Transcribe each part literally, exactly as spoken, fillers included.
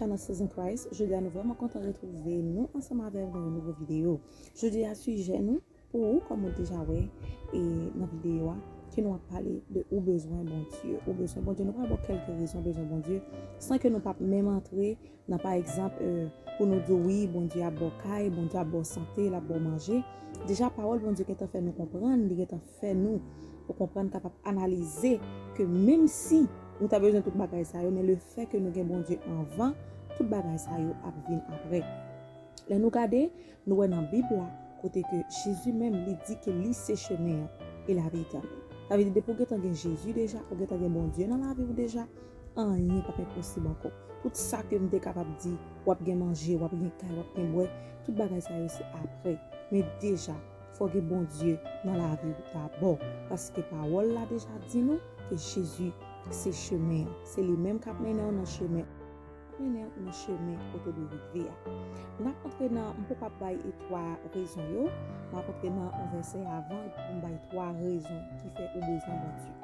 Nan Season Christ, jodi a nou vrèman kontan retwouve nou ansanm avè w nan yon nouvo videyo. Jodi a sijè nou, pou ou, kòm ou deja wè e nan videyo a, ke nou ap pale de ou bezwen Bondye. Ou bezwen Bondye, nou pral ba w kèlke rezon ou bezwen Bondye, san ke nou p ap menm antre nan, pa egzanp, euh, pou nou di wi, Bondye ap ba w kay, Bondye ap ba w sante, l ap ba w manje. Deja, pawòl Bondye gentan fè nou konprann, li gentan fè nou pou konprann, kapab analize ke menm si nou ta bezwen tout bagay sa yo, men le fè ke nou gen Bondye anvan, tout bagay sa yo ap vin apre. Lè nou gade, nou wè nan Bib la, kote ke Jezi menm, li di ke li se chemen an e laverite an. Sa vle di, depi w gentan gen Jezi deja, ou gentan gen Bondye nan lavi w deja, anyen p ap enposib ankò. Tout sa ke m te kapab di, w ap gen manje, w ap gen kay, w ap gen bwè, tout bagay sa yo se apre. Men deja, fò gen Bondye nan lavi w dabò. Paske pawòl la deja di nou ke Jezi se chemen an. Se li menm k ap mennen w nan chemen. Mennen w nan chemen kote w dwe rive a. N ap antre nan, m poko ap bay e twa rezon yo. M ap antre nan yon vèsè avan pou m bay twa rezon ki fè ou bezwen Bondye.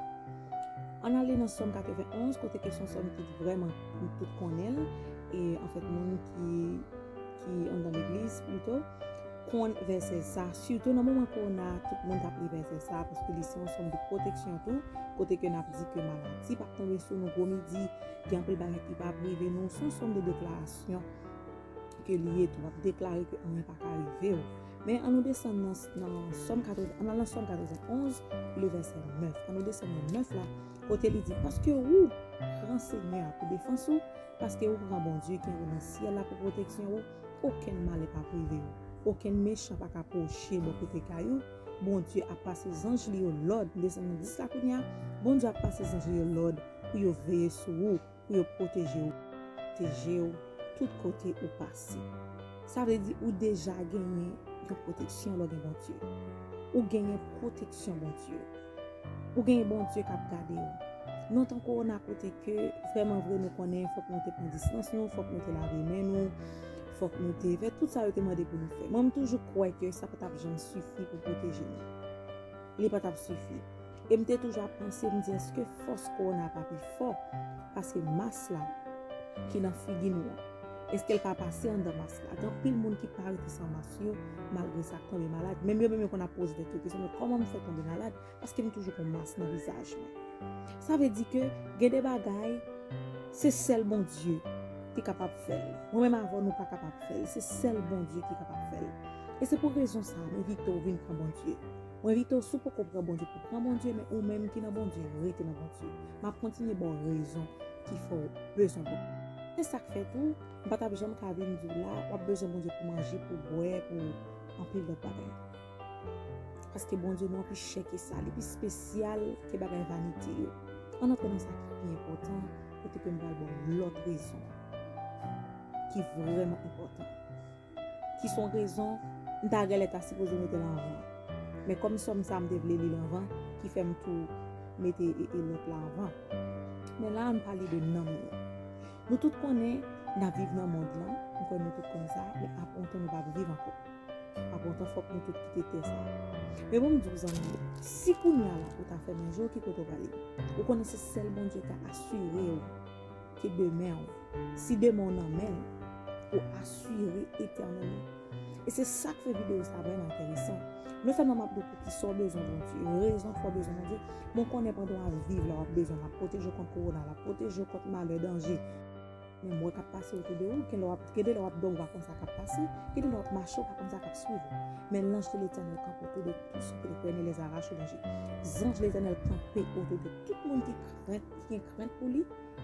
Ann ale nan Sòm katrevenn onz, kote ke se yon sòm ki vrèman nou tout konnen l. E anfèt, moun ki, ki anndan legliz, plito, konn vèsè sa. Sitou nan moman kowona, tout moun t ap li vèsè sa, paske li se yon sòm de pwoteksyon tou, kote ke n ap di ke maladi p ap tonbe sou nou gwo midi, gen anpil bagay ki p ap rive nou. Se yon sòm de deklarasyon ke li ye tou, w ap deklare ke anyen pa ka rive w. Men ann nou desann nan, nan Sòm katrevenn, ann al nan Sòm katrevenn onz, le vèsè nèf. Ann nou desann nan nèf la, kote li di, paske ou pran Senyè a pou defans ou, paske ou pran Bondye ki anwo nan syèl la pou pwoteksyon ou, okenn malè p ap rive ou. Okenn mechan pa ka pwoche bò kote kay ou. Bondye ap pase zanj li yo lòd, m desann nan dis la kounye a, Bondye ap pase zanj li yo lòd pou yo veye sou ou, pou yo pwoteje w, pwoteje w tout kote ou pase. Sa vle di ou deja genyen yon pwoteksyon lè w gen Bondye. Ou genyen pwoteksyon Bondye. Ou genyen Bondye k ap gade w. Nan tan kowona kote ke vrèman vre nou konnen fòk nou te pran distans nou, fòk nou te lave men nou, fòk nou te fè tout sa yo te mande pou nou fè. Mwen, m toujou kwè ke sa pa t ap janm sifi pou pwoteje nou. Li pa t ap sifi. E m te toujou ap panse, m di, èske fòs kowona pa pi fò pase mas la ki nan figi nou an? Èske l pa pase anndan mas la? Gen anpil moun ki pa rete san mas yo, malgre sa, k tonbe malad. Menm yo menm yo konn ap poze tèt yo kesyon, men kòman m fè tonbe malad? Paske m toujou gon mas nan vizaj mwen. Sa vle di ke gen de bagay, se sèl Bondye ki kapab fè l. Mwen menm avè w, nou pa kapab fè l. Se sèl Bondye ki kapab fè l. E se pou rezon sa a, m envite w vin pran Bondye. Mwen envite w, si w poko pran Bondye, pou pran Bondye, men ou menm ki nan Bondye, rete nan Bondye. M ap kontinye ba w rezon ki fè w bezwen Bondye. Se sa k fè tou, m pa t ap janm ka vin di w la, w ap bezwen Bondye pou manje, pou bwè, pou anpil lòt bagay. Paske Bondye nou an pi chè ke sa, li pi espesyal ke bagay vanite yo. Ann antre nan sa ki pi enpòtan, kote ke m pral ba w lòt rezon ki vrèman enpòtan. Ki se yon rezon m ta genlè ta sipoze mete l anvan. Men kòm sòm sa a m te vle li l anvan, ki fè m tou mete e, e lòt la anvan. Men la, ann pale de nanm nou. Nou tout konnen n ap viv nan mond lan, m kwè nou tout konn sa, men apre yon tan nou p ap viv ankò. Apre yon tan fòk nou tout kite tè sa a. Men bon, m di w zanmi, si kounye a la ou ta fèmen je w, ki kote w prale? Ou konnen se sèl Bondye ka asire w ke demen w, si demen w nan men l, ou asire etènèlman. E se sa k fè videyo sa a vrèman enteresan. Non sèlman m ap di w poukisa w bezwen Bondye, rezon k fè w bezwen Bondye, men w konnen pandan w ap viv la, w ap bezwen l, l ap pwoteje w kont kowona, l ap pwoteje w kont malè, danje. Men m wè k ap pase otou de ou, gen lè w ap, gen de lè w ap dòmi, w pa konn sa k ap pase, gen de lè w ap mache, w pa konn sa k ap swiv ou. Men lanj de Letènèl kanpe otou de tout sa ki te krene les arraches au danger. Zanj Letènèl kanpe otou de tout moun ki krent, ki gen krent pou li,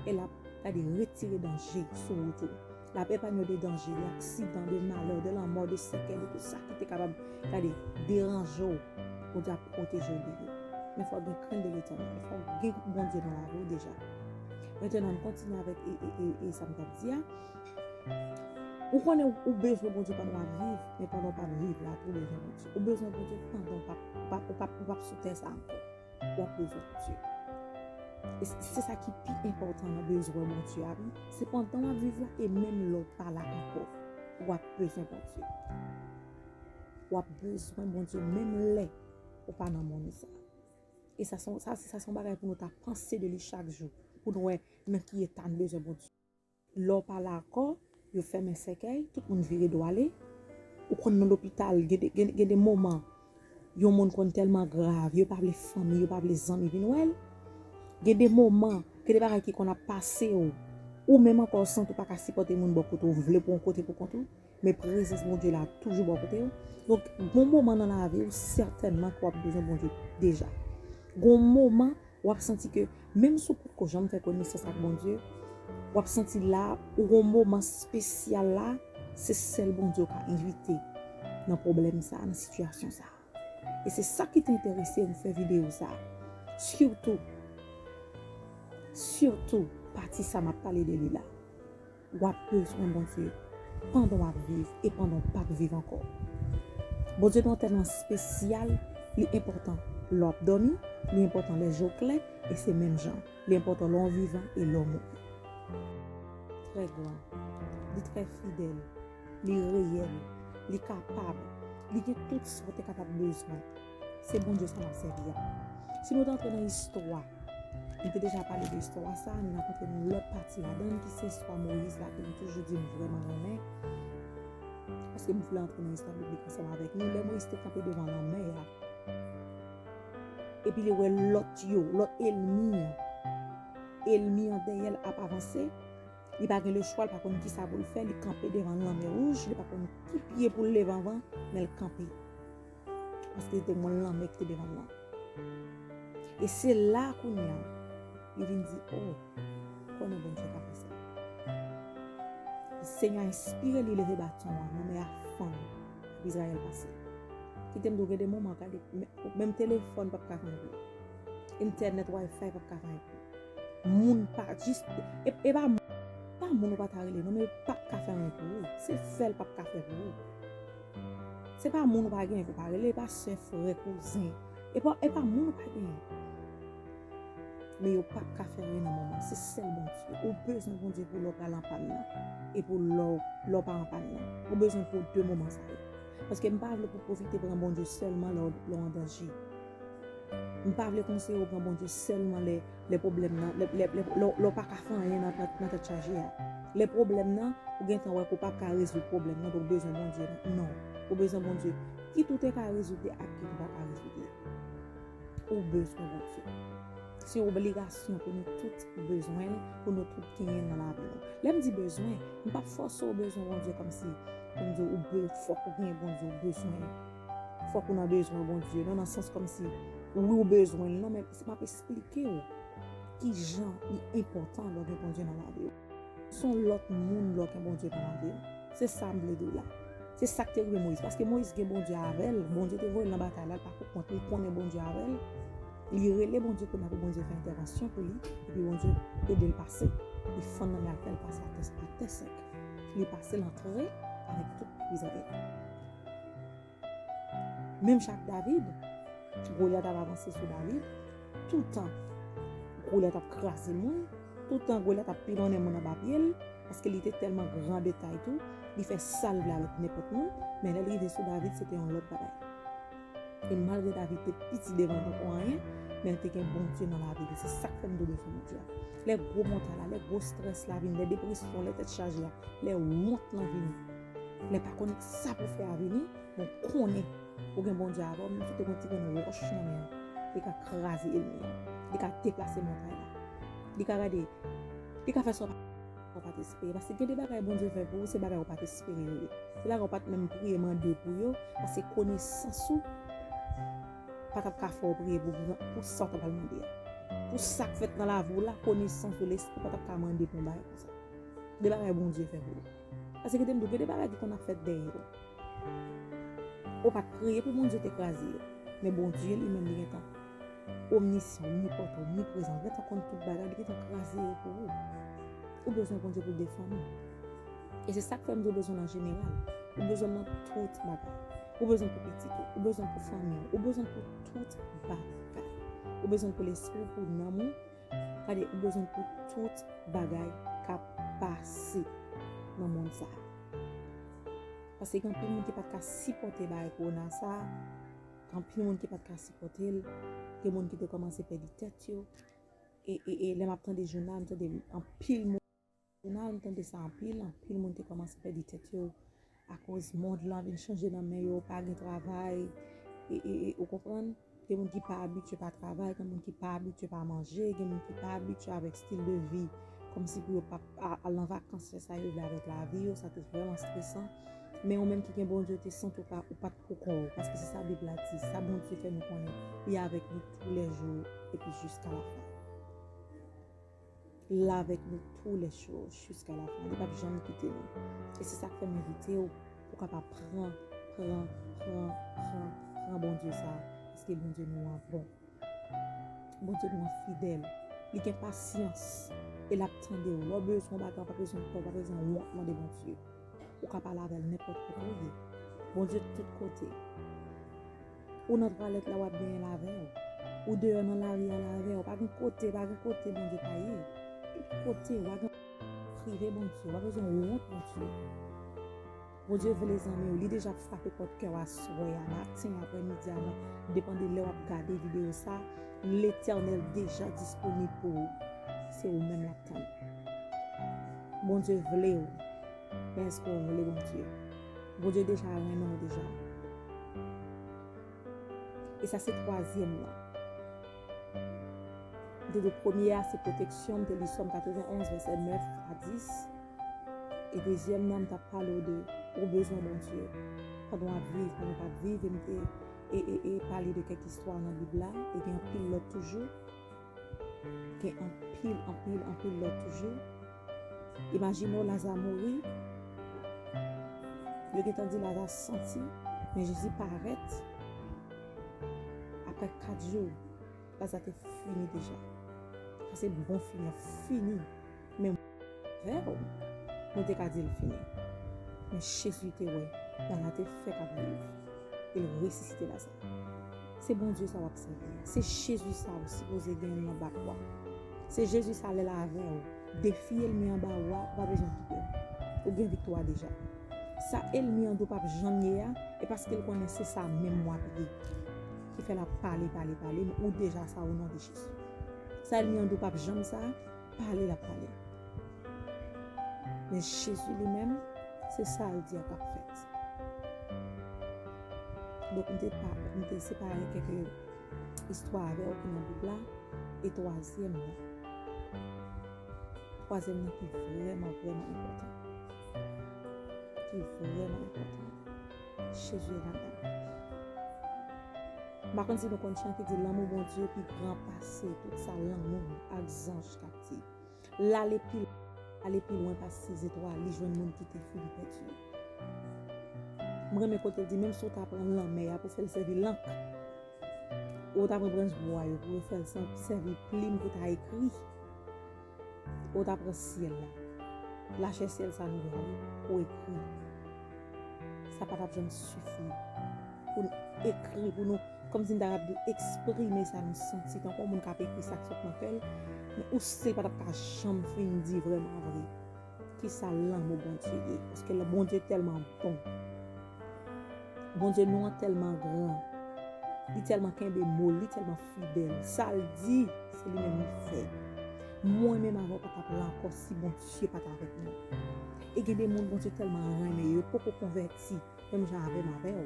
e l ap gade retire danje sou wout ou. L ap epanye w de danje, de aksidan, de malè, de lanmò, de sèkèy, de tout sa ki te kapab, gade, deranje w. Bondye ap pwoteje w de yo. Men fò w gen krent de Letènèl. Fò w gen Bondye nan lavi w deja. Mentnan, n kontinye avèk e, e, e, e sa m t ap di a. Ou konnen ou, ou bezwen Bondye pandan w ap viv, men pandan w p ap viv la tou, ou bezwen Bondye. Ou bezwen Bondye pandan w p ap, ou p ap, ou p ap, ou p ap sou tè sa a ankò. W ap bezwen Bondye. E se, se sa ki pi enpòtan nan bezwen Bondye a, wi. Se pandan w ap viv la e menm lè w pa la ankò, w ap bezwen Bondye. W ap bezwen Bondye menm lè ou pa nan mond sa. E sa se, sa, sa se yon bagay pou nou ta panse de li chak jou, pou nou wè nan ki eta n bezwen Bondye. Lè w pa la ankò, yo fèmen sèkèy, tout moun vire do ale. Ou konn nan lopital, gen de, gen, gen de moman, yon moun konn tèlman grav, yo pa vle fanmi, yo pa vle zanmi vin wè l. Gen de moman, gen de bagay ki konn ap pase w. Ou menm ankò, w santi w pa ka sipòte moun bò kote w, w vle pou yon kote pou kont ou. Men prezans Bondye la toujou bò kote w. Donk, gon moman nan lavi w, sètènman ke w ap bezwen Bondye deja. Gon moman, w ap santi ke, menm si w potko janm fè konesans ak Bondye, w ap santi la, ou gon moman espesyal la, se sèl Bondye w ka envite nan pwoblèm sa, nan sitiyasyon sa. E se sa ki te enterese m fè videyo sa. Sitou, sitou, pati sa m ap pale de li la. W ap bezwen Bondye pandan w ap viv e pandan w p ap viv ankò. Bondye nou an tèlman espesyal, li enpòtan lè w ap dòmi, li enpòtan lè je w klè, e se menm jan. Li enpòtan lè w vivan e lè w mouri. Trè gran, li trè fidèl, li reyèl, li kapab, li gen tout sa w te kapab bezwen. Se Bondye sa n ap sèvi a. Si nou ta antre nan istwa, nou te deja pale de istwa sa, nou ap antre nan lòt pati ladan l, ki se istwa Moyiz la, ke m toujou di m vrèman renmen. Paske m vle antre nan istwa biblik ansanm avèk nou. Lè Moyiz te kanpe devan lanmè a, epi li wè lòt yo, lòt ènmi an, ènmi an dèyè l ap avanse, li pa gen lechwa, li pa konn kisa pou l fè, li kanpe devan lanmè wouj, li pa konn ki pye pou l leve anvan, men l kanpe. Paske se te yon lanmè ki te devan l lan. E se la kounye a, li vin di, "O, konnen Bondye ka fè sa." Senyè a enspire li leve baton an, lanmè a fann, Izrayèl pase. Kite m di w, gen de moman, gade, men, menm telefòn p ap ka fè anyen pou ou. Entènèt, Wi-Fi p ap ka fè anyen pou ou. Moun pa, jis, e, e pa, pa moun ou pa ta rele, non, men yo p ap ka fè anyen pou ou. Se sèl p ap ka fè pou ou. Se pa moun ou pa genyen pou pa rele, e pa sè, frè, kouzen. E pa, e pa moun ou pa genyen. Men yo p ap ka fè anyen nan moman. Se sèl Bondye. Ou bezwen Bondye pou lè w pral an pàn nan. E pou lè w, lè w pa an pàn nan. Ou bezwen pou de moman sa yo. Paske m pa vle pou pwofite pran Bondye sèlman lè w, lè w an danje. M pa vle konseye w pran Bondye sèlman lè, lè pwoblèm nan, lè, lè, lè, lè, lè w pa ka fè anyen nan, nan, nan tèt chaje a. Lè pwoblèm nan, ou gentan wè ke w p ap ka rezoud pwoblèm nan, donk ou bezwen Bondye. Non. Ou bezwen Bondye. Kit ou te ka rezoud li ak kit ou pa ka rezoud li. Ou bezwen Bondye. Se yon obligasyon pou nou tout bezwen l, pou nou tout genyen l nan lavi nou. Lè m di bezwen, m p ap fòse w bezwen Bondye kòmsi, pou m di w, ou be-, fòk ou genyen Bondye, ou bezwen l. Fòk ou nan bezwen Bondye. Non, nan sans kòmsi, wi, ou bezwen l. Non, men m ap esplike w kijan li enpòtan lè w gen Bondye nan lavi w. Se yon lòt moun lè w gen Bondye nan lavi w. Se sa m vle di w la. Se sa k te rive Moyiz. Paske Moyiz gen Bondye avè l. Bondye te voye l nan batay la, l pa pou kont li, konnen Bondye avè l. Li rele Bondye kounye a pou Bondye fè entèvansyon pou li, epi Bondye ede l pase. Li fann lanmè a, fè l pase atè, atè sèk. Li pase, l antre avèk tout pèp Izrayèl. Menm jan ak David, Golyat ap avanse sou David, toutan Golyat ap kraze moun, toutan Golyat ap pilonnen moun anba pye l, paske li te tèlman gran de tay tou, li fè sa l vle avèk nenpòt moun, men lè l rive sou David, se te yon lòt bagay. E malgre David te piti devan l tankou anyen, men l te gen Bondye nan lavi li. Se sa k fè m di w bezwen Bondye a. Lè gwo montay la, lè gwo estrès la vini, lè depresyon, lè tèt chaje a, lè wont lan vini, lè pa konnen sa pou fè a vini, men w konnen ou gen Bondye avè w, menm si w te gen yon ti grenn wòch nan men w, li ka kraze ènmi an. Li ka deplase montay la. Li ka gade, li ka fè sa w pa, w pa t espere. Paske gen de bagay Bondye fè pou ou, se bagay ou pa t espere yo ye. Se bagay ou pa t menm priye mande pou yo, paske konesans ou pa t ap ka fè w priye pou gran, pou sa w ta pral mande a. Pou sa k fèt nan lavi w la, konesans ou, lespri w pa t ap ka mande pou yon bagay konsa. De bagay Bondye fè pou ou. Paske kite m di w, gen de bagay ki konn ap fèt dèyè w. Ou pa t priye pou Bondye te kraze yo. Men Bondye li menm li gentan omnisyan, omnipòtan, omniprezan, li gentan konn tout bagay, li gentan kraze yo pou ou. Ou bezwen Bondye pou defann ou. E se sa k fè m di w bezwen l an jeneral. Ou bezwen l nan tout bagay. Ou bezwen l pou pitit ou, ou bezwen l pou fanmi w, ou bezwen l pou tout bagay. Ou bezwen l pou lespri w, pou nanm ou. Gade, ou bezwen l pou tout bagay k ap pase nan mond sa a. Paske gen anpil moun ki pa t ka sipòte bagay kowona sa a. Gen anpil moun ki pa t ka sipòte l. Gen moun ki te kòmanse pèdi tèt yo. E, e, e lè m ap tande jounal, m tande anpil moun Jounal, m tande sa anpil, anpil moun te kòmanse pèdi tèt yo akoz mond lan vin chanje nan men yo, pa gen travay, e, e, e, ou konprann? Gen moun ki pa abitye pa travay, gen moun ki pa abitye pa manje, gen moun ki pa abitye avèk stil de vi, kòmsi pou yo pa al nan vakans, fè sa yo vle avèk lavi yo, sa te vrèman stresan. Men ou menm ki gen Bondye, te santi w pa, ou pa t pou kò w, paske se sa Bib la di, sa Bondye fè nou konnen, li avèk nou toulèjou epi jiska lafen. L avèk nou toulèjou jiska lafen. Li p ap janm kite nou. E se sa k fè m envite w pou w kapab pran, pran, pran, pran, pran Bondye sa a. Paske Bondye nou an bon. Bondye nou an fidèl. Li gen pasyans. E l ap tande w. Lè w bezwen yon bagay, w pa bezwen pè, w pa bezwen wont mande Bondye. Ou ka pale avè l nenpòt kote w ye. Bondye tout kote. Ou nan twalèt la, w ap benyen l avè w. Ou deyò nan lari a, l avè w. Pa gen kote, pa gen kote Bondye pa ye. Tout kote, w a gen prive Bondye, w pa bezwen wont Bondye. Bondye vle zanmi w, li deja ap frape pòt kè w aswè a, maten, aprèmidi a, nan depann de lè w ap gade videyo sa, Letènèl deja disponib pou ou. Se ou menm l ap tann. Bondye vle w. Men èske w vle Bondye? Bondye deja renmen w deja. E sa se twazyèm nan. M te di w premye a se pwoteksyon, m te li Sòm katrevenn onz, vèsè nèf a dis. E dezyèm nan, m t ap pale w de ou bezwen Bondye. Pandan w ap viv, pandan w p ap viv, e m te e, e, e pale de kèk istwa nan Bib la, e gen anpil lòt toujou. Gen anpil, anpil, anpil lòt toujou. Imajine w, Laza mouri. Yo gentan di Laza santi, men Jezi parèt. Apre kat jou, Laza te fini deja. Sa se bon fini, fini. Men vè w, nou te ka di l fini. Men Jezi te wè, Laza te fèk ap viv. E l resisite Laza. Se Bondye sa w ap sèvi a. Se Jezi sa ou sipoze gen nan bak ou a. Se Jezi sa lè l avè w. Defi ènmi an ba ou a, ou pa bezwen pè. Ou gen viktwa deja. Sa ènmi an di w p ap janm ye a, e paske l konnen se sa menm w ap ye. Ki fè l ap pale, pale, pale, men ou deja sa o non de Jezi. Sa ènmi an di w p ap janm sa, pale l ap pale. Men Jezi li menm, se sa l di a k ap fèt. Donk, m te pa, m te separe kèk istwa avè w ki nan Bib la, e twazyèm nan. Twazyèm nan ki vrèman, vrèman enpòtan. Ki vrèman enpòtan. Jezi e ladan. M pa konn si nou konn chan ki di lanmou Bondye pi gran pase tout sa lanmou ak zanj k ap di. L ale pi, ale pi lwen pase zetwal, li jwenn moun ki te fin pèdi yo. M renmen kote l di, menm si w ta pran lanmè a pou fè l sèvi lank, ou ta pran branch bwa yo pou yo fè l san-, sèvi plim pou ta ekri, ou ta pran syèl la, lachè syèl sa nou wè a wi, pou ekri. Sa pa t ap janm sifi pou n ekri, pou nou, kòmsi n ta ap di eksprime sa nou santi, tankou yon moun k ap ekri sa k sot nan kè l, men ou still pa t ap ka janm fin di vrèman vre kisa lanmou Bondye ye, paske Bondye tèlman bon. Bondye nou an tèlman gran, li tèlman kenbe mo l, li tèlman fidèl. Sa l di, se li menm li fè. Mwen menm avè w pa t ap la ankò si Bondye pa t avèk nou. E gen de moun Bondye tèlman renmen, yo poko konvèti, menm jan avè m avè w.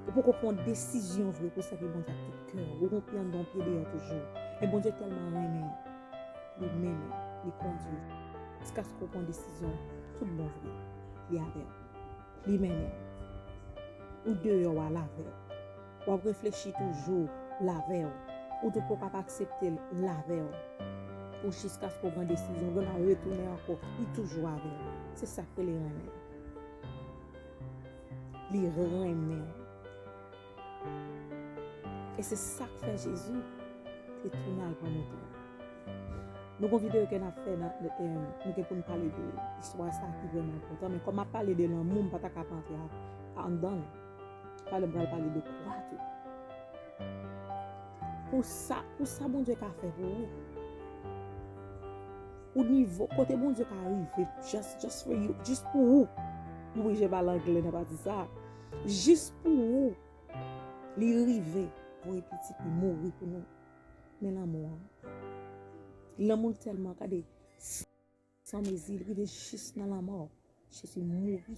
Ou poko pran desizyon vre pou sèvi Bondye ak tout kè w. Ou gon pye anndan, yon pye deyò toujou. Men Bondye tèlman renmen w, li mennen w, li kondui w. Jiskaske w pran desizyon tout bon vre, li avè w. Li mennen w. Ou deyò a, l avè w. W ap reflechi toujou, l avè w. Ou tou poko ap aksepte l, l avè w. Ou jiskaske w pran desizyon, lè w retounen ankò, li toujou avè w. Se sa k rele renmen. Li renmen w. E se sa k fè Jezi te tounen al pran nou tou. Nou gon videyo ke n ap fè, nan, eh, nou gen pou n pale de istwa sa ki vrèman enpòtan, men kòm m ap pale de lanmou, m pa ta ka pa antre a, anndan l. Talè m pral pale de kwa tou. Pou sa, pou sa Bondye ka fè pou ou. Pou nivo, kote Bondye ka rive, just, just for you, jis pou ou. M oblije pale anglè nan pati sa. Jis pou ou. Li rive voye pitit li mouri pou nou. Men lanmou an. Lanmou l tèlman, gade. san mezi, li rive jis nan lanmò. Jezi mouri.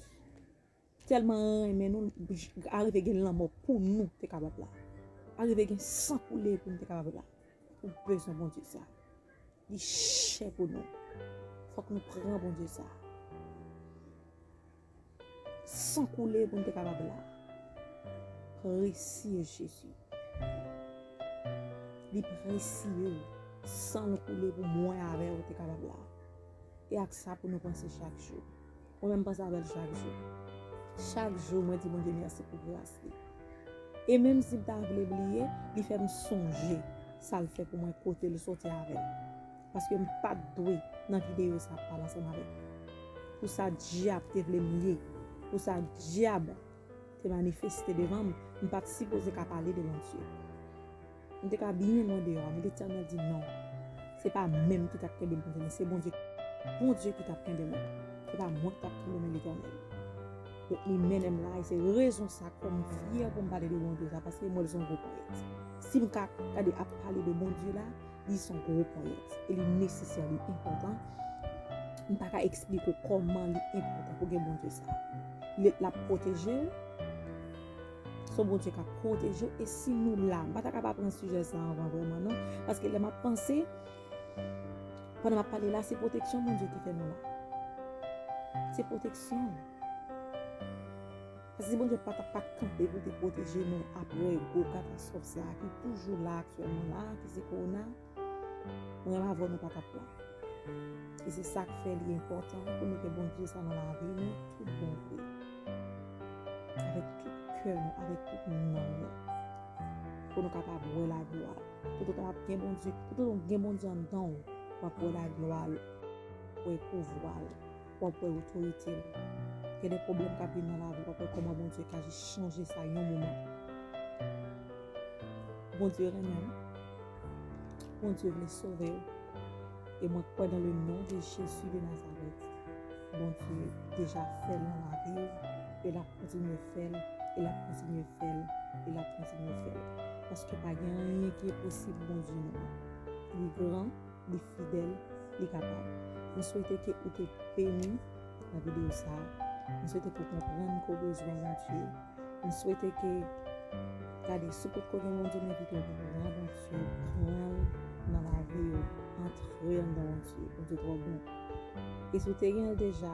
Tèlman renmen nou, arive gen lanmò pou nou te kapab la. Arive gen san koule pou nou te kapab la. Ou bezwen Bondye sa. Li chè pou nou. Fòk nou pran Bondye sa. San koule pou nou te kapab la. Presye Jezi. Li presye. San l koule pou mwen avè w te kapab la. E ak sa pou nou panse chak jou. Mwen menm panse avè l chak jou. Chak jou mwen di Bondye mèsi pou gras li. E menm si m ta vle bliye, li fè m sonje sa l fè pou mwen, kote l soti avè m. Paske m pa t dwe nan videyo sa ap pale ansanm avèk. Pou sa dyab te vle m ye. Pou sa dyab te manifeste devan m, m pa t sipoze ka pale de Bondye. M te ka byen lwen deyò a, men Letènèl di non. Se pa menm ki t ap kenbe m pou m vini, se Bondye. Bondye ki t ap kenbe mwen. Se pa mwen ki t ap kenbe men Letènèl. Donk li mennen m la, e se rezon sa k fè m fyè pou m pale de Bondye sa, paske m wè l se yon gwo ponyèt. Si m ka gade ap pale de Bondye la, li se yon gwo ponyèt. E li nesesè, li enpòtan. M pa ka eksplike w kòman li enpòtan pou gen Bondye sa. Li, l ap pwoteje w. Se yon Bondye k ap pwoteje w. E si nou la, m pa ta ka pa pran sijè sa anvan vrèman non. Paske lè m ap panse, pandan m ap pale la, se pwoteksyon Bondye ki fè nou la. Se pwoteksyon. Paske si Bondye pa t ap pa t kanpe pou te pwoteje nou apre gwo katastwòf sa a ki toujou la aktyèlman la, ki se kowona, mwen avè w nou pa t ap la. E se sa k fè li enpòtan pou nou gen Bondye sa nan lavi nou tout bon vre. Avèk tout kè nou, avèk tout nanm nou. Pou nou kapab wè laglwa l. Toutotan w ap gen Bondye, toutotan w gen Bondye anndan w, w ap wè laglwa l, w ap wè pouvwa l, w ap wè otorite l. Gen de pwoblèm k ap vin nan lavi w, w ap wè kòman Bondye ka jis chanje sa yon moman. Bondye renmen w. Bondye vle sove w. E mwen kwè dans le nom de Jésus de Nazareth, Bondye deja fè l nan lavi w, e l ap kontinye fè l, e l ap kontinye fè l, e l ap kontinye fè l. Paske pa gen anyen ki enposib Bondye nou an. Li gran, li fidèl, li kapab. M swete ke ou te beni nan videyo sa a. M swete ke w konprann ke w bezwen Bondye. M swete ke, gade, si w potko gen Bondye, m envite w pou w pran Bondye, pran l nan lavi w, antre anndan Bondye. Bondye twò bon. E si w te gen l deja,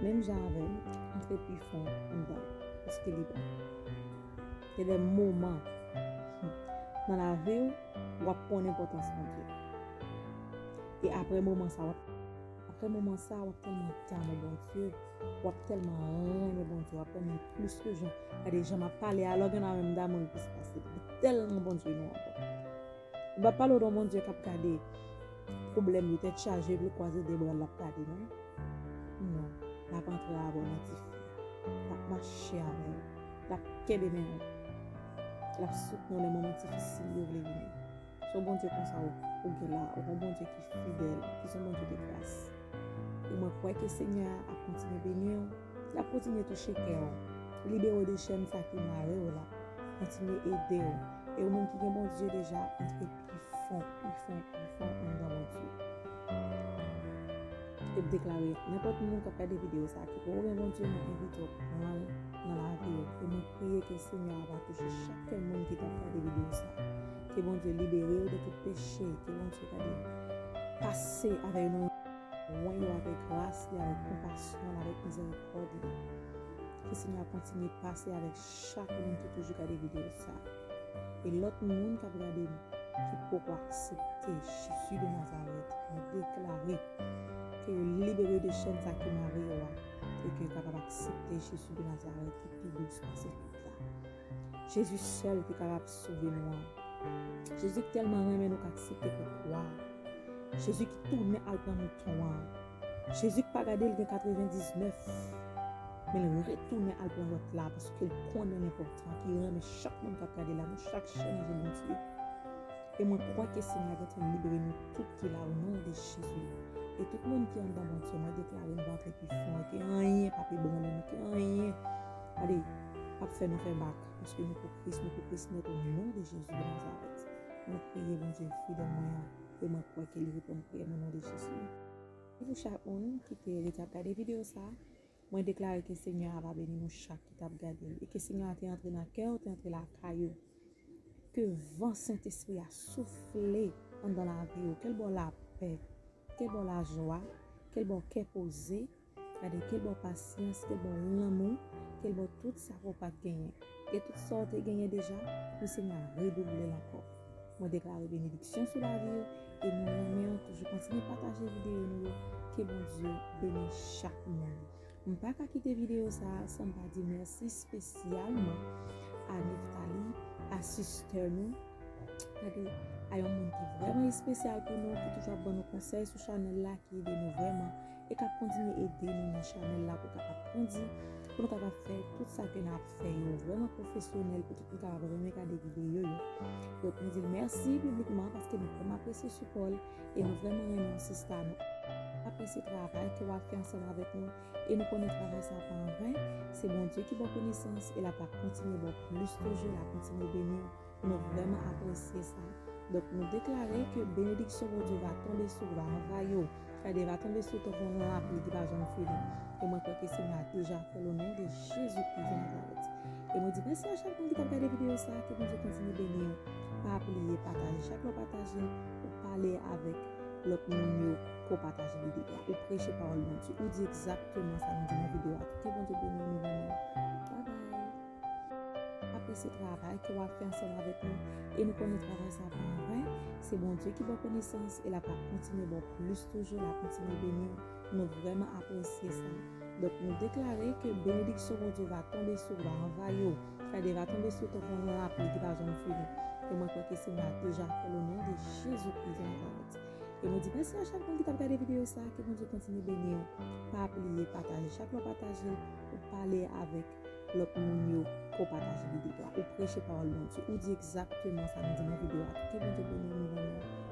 menm jan avè m, antre pi fon anndan, paske li bon. Gen de moman nan lavi w, w ap konn enpòtans Bondye. E apre moman sa, w ap, apre moman sa, w ap tèlman damou Bondye, w ap tèlman renmen Bondye, w ap renmen l plis ke jan. Gade jan m ap pale a, lè w gen nan menm damou l plis pase. Tèlman Bondye nou enpòtan. M p ap pale w de yon Bondye k ap gade pwoblèm yo tèt chaje, epi l kwaze de bra l, l ap gade, non. Non, l ap antre avè w nan dife. L ap mache avè w. L ap kenbe men w. L ap soutni w lè moman difisil yo vle vini. Se yon Bondye konsa ou, ou gen la, ou gen yon Bondye ki fidèl, ki se yon Bondye de gras. E mwen kwè ke Senyè a ap kontinye beni w, l ap kontinye touche kè w, libere w de chèn sa ki mare w la, kontinye ede w. E ou menm ki gen Bondye deja, antre pi fon, pi fon, pi fon anndan Bondye. E deklare, nenpòt moun k ap gade videyo sa a ki poko gen Bondye, mwen envite w pran l nan lavi w. E mwen priye ke Senyè a va touche chak kè moun ki t ap gade videyo sa a. Ke Bondye libere yo de tout peche, ke Bondye gade pase avè yo nan men yo avèk gras li, avèk konpasyon l, avèk mizèrikòd li. Ke Senyè a kontinye pase avèk chak moun ki toujou gade videyo sa a. E lòt moun k ap gade m, ki poko aksepte Jezi de Nazarèt, mwen deklare ke yo libere de chèn sa ki mare yo a, e ke yo kapab aksepte Jezi de Nazarèt ki pi dous pase tout la. Jezi sèl ki kapab sove nou an. Jezi ki tèlman renmen nou k aksepte pou kwa. Jezi ki tounen al pran mouton an. Jezi ki pa gade l gen katrevendiznèf, men l retounen al pran lòt la, paske l konnen l enpòtan, ki renmen chak moun k ap gade la, nou chak chè nan je Bondye. E mwen kwè ke Senyè a gentan libere nou tout ki la, o non de Jezi. E tout moun ki anndan Bondye, mwen deklare nou va antre pi fon, ke anyen p ap ebranle nou, ke anyen, gade, p ap fè nou fè bak, paske nou pou Kris, nou pou Kris nèt, o non de Jezi de Nazarèt. Mwen priye Bondye fidèl mwen an, e mwen kwè ke li reponn priyè m, o non de Jezi. Pou chak moun ki te rete ap gade videyo sa, mwen deklare ke Senyè a va beni nou chak ki t ap gade l, e ke Senyè a te antre nan kè w, te antre lakay ou. Ke van Sentespri a soufle anndan lavi w, ke l ba w lapè, ke l ba w lajwa, ke l ba w kè poze, gade, ke l ba w pasyans, ke l ba w lanmou, ke l ba w tout sa ke w pa t genyen. E tout sa w te genyen deja, pou Senyè a redouble l ankò. Mwen deklare benediksyon sou lavi w, e nou renmen w. Toujou kontinye pataje videyo nou yo. Ke Bondye beni chak moun. M pa ka kite videyo sa a san m pa di mèsi espesyalman a Neftali, a sistè nou, gade, a yon moun ki vrèman espesyal pou nou, ki toujou ap ban nou konsèy sou chanèl la, ki ede nou vrèman e k ap kontinye ede nou nan chanèl la pou kapab grandi, pou nou kapab fè tout sa ke n ap fè yo vrèman pwofesyonèl, pou tout moun kapab renmen gade videyo yo. Donk, nou di l mèsi piblikman paske nou vrèman apresye sipò l e nou vrèman renmen w, sista. Nou apresye travay ke w ap fè ansanm avèk nou e nou konnen travay sa a pa anven. Se Bondye ki ba w konesans e l ap kontinye ba w plis toujou, l ap kontinye beni w. Nou vrèman apresye sa. Donk, nou deklare ke benediksyon Bondye va tonbe sou ou, va anvayi w. Gade, va tonbe sou ou tankou yon lapli ki pa janm fini. E mwen kwè ke Senyè a deja fè l o non de Jezi Kris de Nazarèt. E mwen di mèsi a chak moun ki t ap gade videyo sa, ke Bondye kontinye beni w. Pa bliye pataje. Chak lè w pataje, ou pale avèk lòt moun yo ke w pataje videyo a. Ou preche pawòl Bondye. Ou di egzakteman sa nou di nan videyo a. Ke Bondye beni w, nou renmen w. Bye bye. Apresye travay ke w ap fè ansanm avèk nou e nou konnen travay sa a pa anven. Se Bondye ki ba w konesans e l ap kontinye ba w plis toujou, l ap kontinye beni w. Nou vrèman apresye sa. Donk, nou deklare ke benediksyon Bondye va tonbe sou ou, va anvayi w. Gade, va tonbe sou ou tankou yon lapli ki pa janm fini. E mwen kwè ke Senyè a deja fè l o non de Jezi Kris de Nazarèt. E mwen di mèsi a chak moun ki t ap gade videyo sa, ke Bondye kontinye beni w. Pa bliye pataje. Chak lè w pataje, ou pale avèk lòt moun yo ke w pataje videyo a. Ou preche pawòl Bondye. Ou di egzakteman sa nou di nan videyo a. Ke Bondye beni w, nou renmen w.